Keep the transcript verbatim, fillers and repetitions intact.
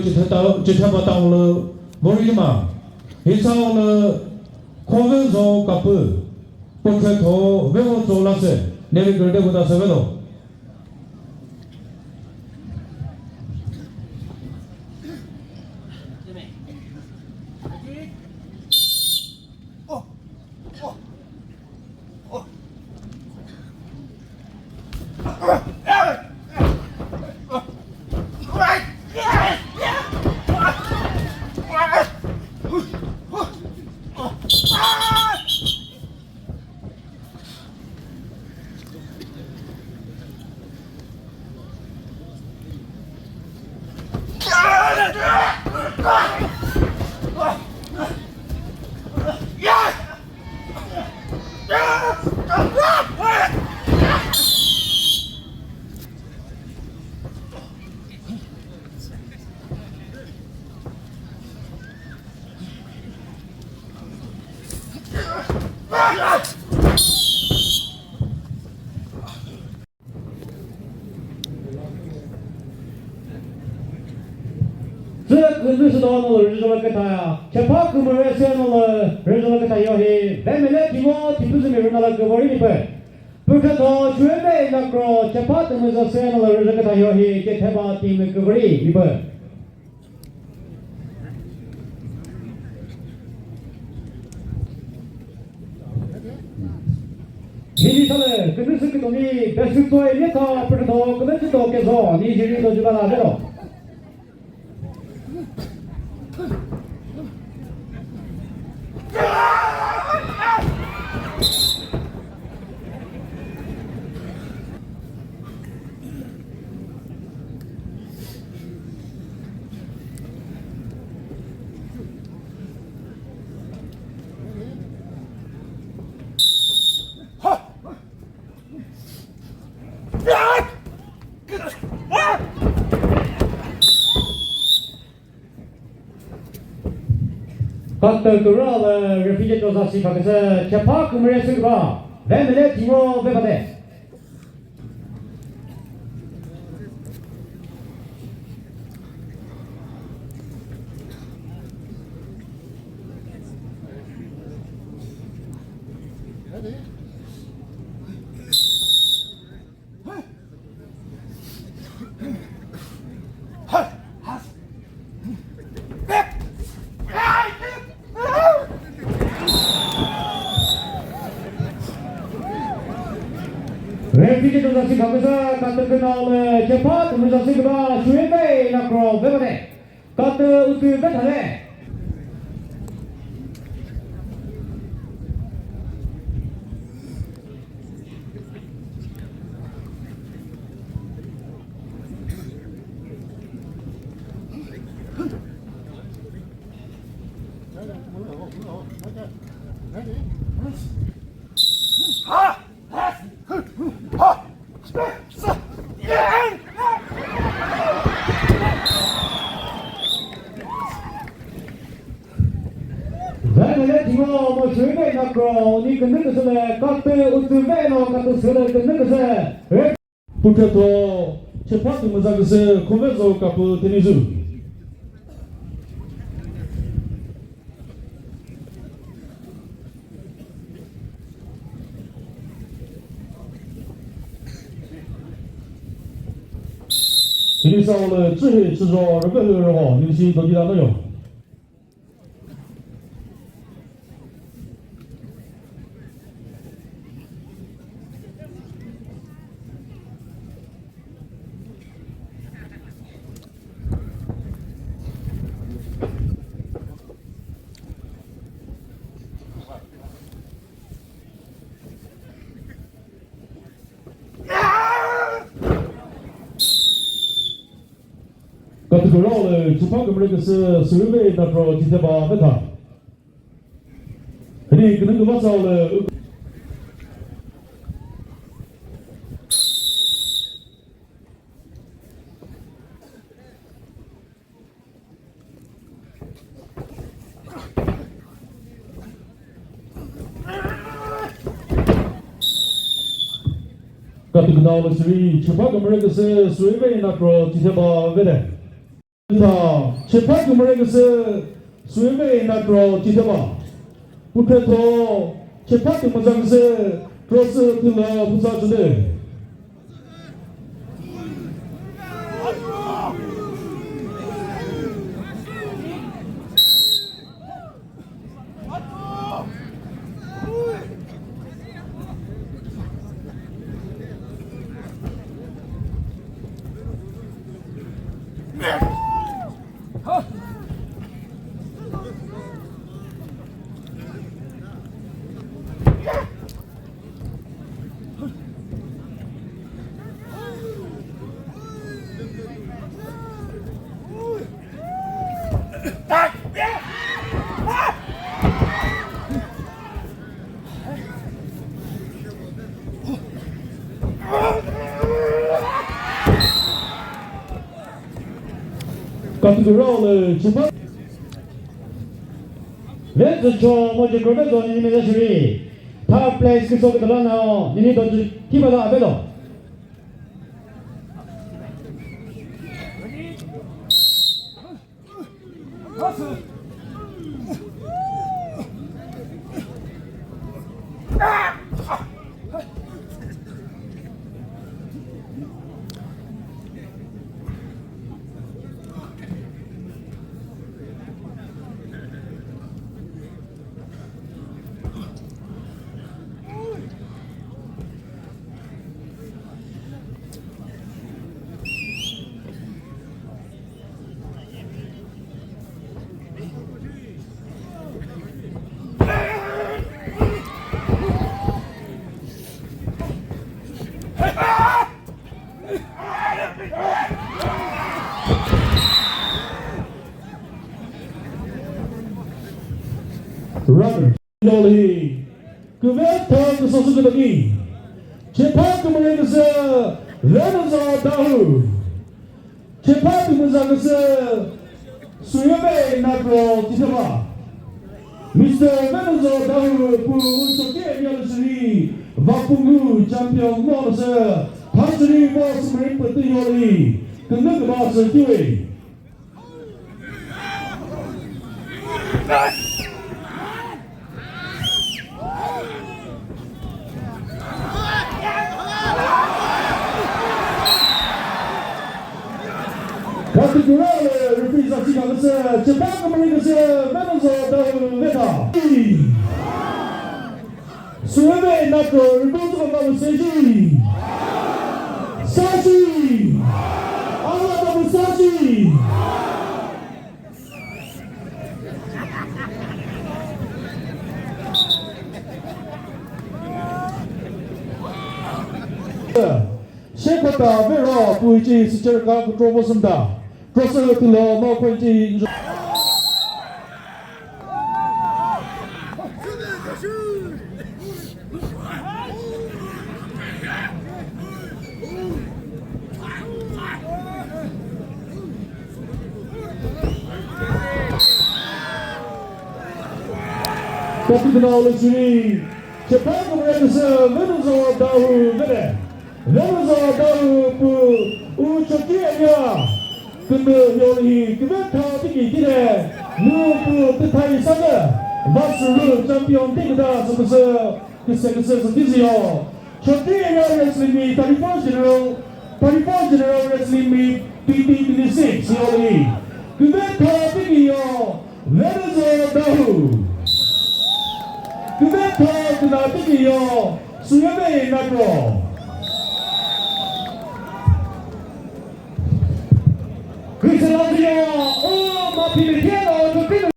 Chitheta-, Chitheba town lü Vorima. Hi town lü Khovezo Kapü. Pukhe tho vevo tso lase. Neri gürüte kuta sevedo. Tsü künü sü dono lü rüzholü kütha ya. Chepha kümüre sü no lü rüzholü kütha yo hi. Vemele timo tipüzü mi rüna lü küvori mi pü. Pükre tho chüve na kro chepha tümüzü sü no lü rüzholü kütha yo hi. Chetheba timi küvori mi pü. Hili thale, künüsü kütomi, besü toy yeta, pürütho, künüsü to kezo, ni jiri to jibala vero. Katü küralü referee to zasi khaküsü chepha kümüre sü küba. Vemele timo vepate. Referee to zasi khaküsü katü künalü chepha tümü zasi küba shüyeme na kro vepate. Katü utü vethale. Vemele timo mo chüve na kro ni künü küsüle katü utü ve no katü süle künü küsüle. Pukre tho chepha tümüza küsü Khovezo Kapü tenizu. Tini sa ole tsühi tsüzo rübehü rüho nisi dogida no yo. Katü küralü chepha kümüre küsü sürüve na kro Chitheba vetha. Hini künü küva sa le. Katü künalü sürü chepha kümüre küsü sürüve na kro Chitheba vede. Chepha kümüre küsü Suyeme Natro Chitheba. Puthetho chepha kümüza küsü Krosü Thilo Phusa Chüde. Category le chuma. Let's show mo je gome zo ni me shiri. Third place küso kütala nao, nini to ju kiba la avelo. Runner. Yoli. Küvetho küsosü kütaki. Chepha kümüre küsü Venuzo Dawhuo. Chepha kümüza küsü Suyeme Natro Chitheba. Mister Venuzo Dawhuo pu uchoke yalü shiri Vapungu champion mo küsü Thasüri vo sümüri pütü yoli. Künü küba sü kiwi. Category le referee sa sika küsü, chepha kümüre küsü, Venuzo Dawhuo veta. Suyeme Natro, rüpü tsü kaka mü seshi. Seshi. Ala ta mü seshi. Shekota vero puichi sicherka kutro bosunda. Cross to lo mo pointi. Tatu kena oleh sini. Cepat kemudian bisa Venuzo Dawhuo gede. Venuzo Dawhuo pu u choki area. Kümü yolhi küvetha tiki tire. Mu pu tüthai sage. Vasuru champion tiki da sümüsü. Küse küse sü dizi yo. Chokri area wrestling meet, thirty-four general, thirty-four general wrestling meet, twenty twenty-six yoli. Küvetha tiki yo, Venuzo Dawhuo. Küvetha küna tiki yo, Suyeme Natro. Küse la yo, o, ma pili kero,